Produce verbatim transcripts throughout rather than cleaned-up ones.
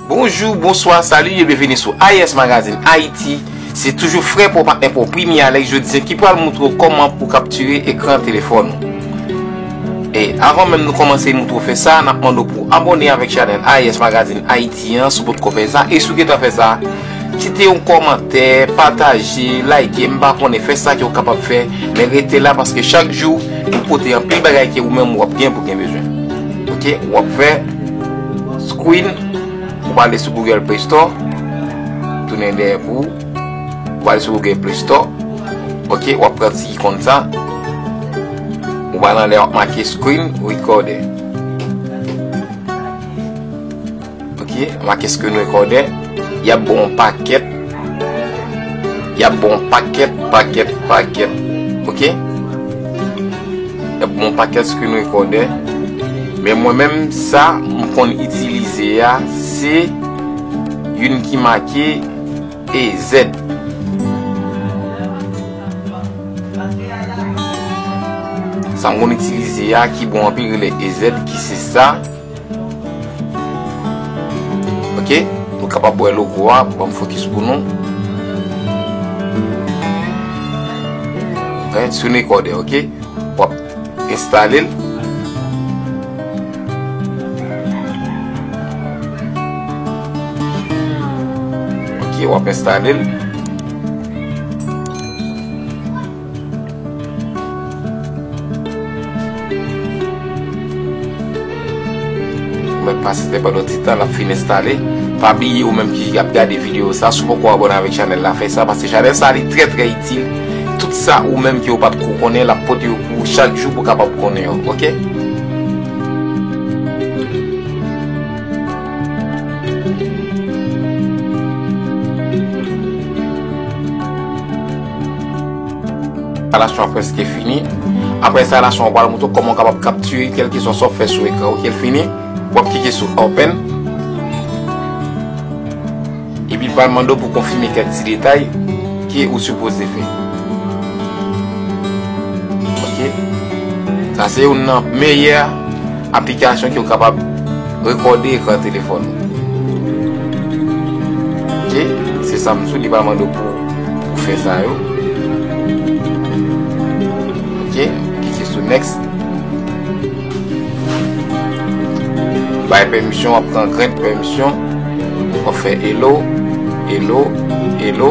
Bonjou, bonswa, sali e byenveni sou A S Magazine Haïti. Se toujou frè pa w, patnè pa w, Primi Alex, jodi a ki pral montre w kòman pou w kaptire ekran telefòn ou. E avan menm nou kòmanse montre w fè sa, n ap mande w pou w abòne avèk chanèl A S Magazine Haïti an, si w potko fè sa, e si w gentan fè sa, kite yon kòmantè, pataje, like, m pa konnen, fè sa ke w kapab fè, men rete la paske chak jou, nou pote anpil bagay ke ou menm w ap gen pou gen bezwen. Ok, w ap fè screen, ou prale sou Google Play Store, tounen dèyè pou ou, ou prale sou Google Play Store, ok, w ap pran ti ikòn sa, ou prale anlè w ap make screen recorder. Ok, make screen recorder, y ap ba w yon pakèt, y ap ba w yon pakèt, pakèt, pakèt, ok? Y ap ba w yon pakèt screen recorder, men mwen menm sa m konn itilize a, se youn ki make E Z. Sa m konn itilize a ki bon anpil rele E Z, ki se sa. Ok, nou kapab wè logo a, ban m fokis pou nou. Wè, screen recorder, ok. W ap enstale l. Ok, w ap enstale l. Ou mèt pasyante pandan ti tan l ap fin enstale. Pa bliye ou menm ki ap gade videyo sa, si w poko abòne avèk chanèl la, fè sa, paske chanèl sa li trè, trè itil. Tout sa ou menm ke w pa t ko konnen, l ap pote yo pou ou chak jou pou w kapab konnen yo, ok? Enstalasyon an prèske fini. Apre enstalasyon an, w pral montre w kòman w kapab kaptire kèlkeswa sa w fè sou ekran. Ok, l fini. W ap klike sou Open. Epi l pral mande w pou w konfime kèk ti detay ke ou sipoze fè. Ok. Sa se youn nan meyè aplikasyon ke w kapab rekòde ekran telefòn ou. Ok, se sa m sou li pa mande w pou, pou fè sa yo. Ok, klike sou next. Bay pèmisyon, w ap pran grenn pèmisyon. W ap fè hello, hello, hello.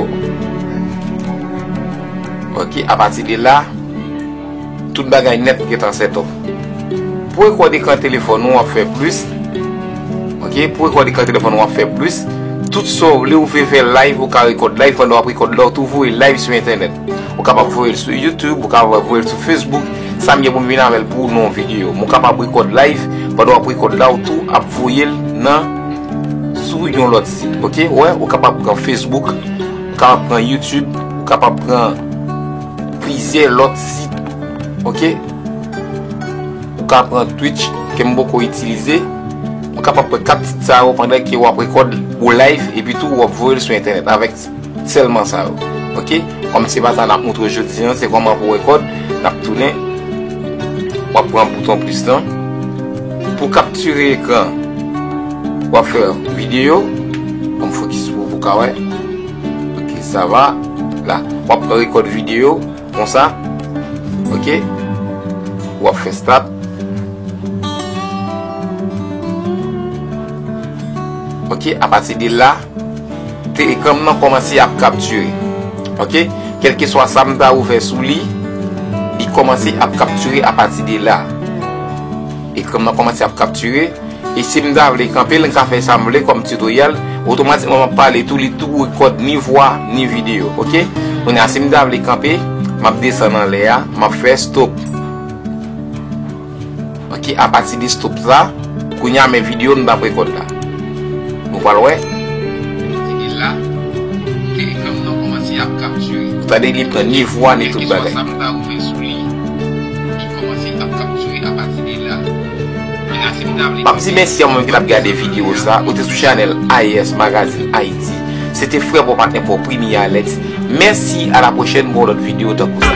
Ok, apati de la, tout bagay nèt gentan set up. Pou rekòd ekran telefòn ou, w ap fè plis. Ok, pou rekòd ekran telefòn ou, w ap fè plis. Tout sa w vle, ou vle fè live, ou ka rekòd live pandan w ap rekòd la, ou tou voye live sou entènèt. Ou kapab voye l sou YouTube, ou kapab voye l sou Facebook. Sa m gen pou m vin avè l pou ou nan yon videyo. Men w kapab rekòd live, pandan w ap rekòd la, ou tou ap voye l nan, sou yon lòt sit. Ok, ou wè, ou kapab pran Facebook, ou kapab pran YouTube, ou kapab pran plizyè lòt sit, ok? Ou ka pran Twitch, ke m poko itilize. Ou kapab pran kat sit sa yo pandan ke w ap rekòd ou live, epi tou w ap voye l sou entènèt avèk sèlman sa yo, ok? Kòm se pa sa n ap montre w jodi a, se kòman pou w rekòd, n ap tounen, w ap pran bouton plis lan. Pou kaptire ekran, w ap fè videyo, ban m fokis pou, pou w ka wè. Ok, sa va. La, w ap rekòd videyo konsa. Ok. W ap fè start. Ok, apati de la, te ekran m nan kòmanse ap kaptire. Ok, kèlkeswa sa m ta ouvè sou li, li kòmanse ap kaptire apati de la. Ekran m nan kòmanse ap kaptire. E si m ta vle kanpe l, m ka fè sa m vle kòm tutorial. Otomatikman, m ap pale tou, li tou rekòd ni vwa, ni videyo, ok? Kounye a, si m ta vle kanpe, m ap desann anlè a, m ap fè stop. Ok, apati de stop sa, kounye a, men videyo m t ap rekòd la. Nou pral wè. Ou tande li pran ni vwa, ni tout bagay. M ap di mèsi a ou menm ki t ap gade videyo sa, ou te sou chanèl A S Magazine Haïti. Se te frè pa w, patnè pa w, Primi Alex. Mèsi, à la prochaine pou yon lòt videyo tankou sa.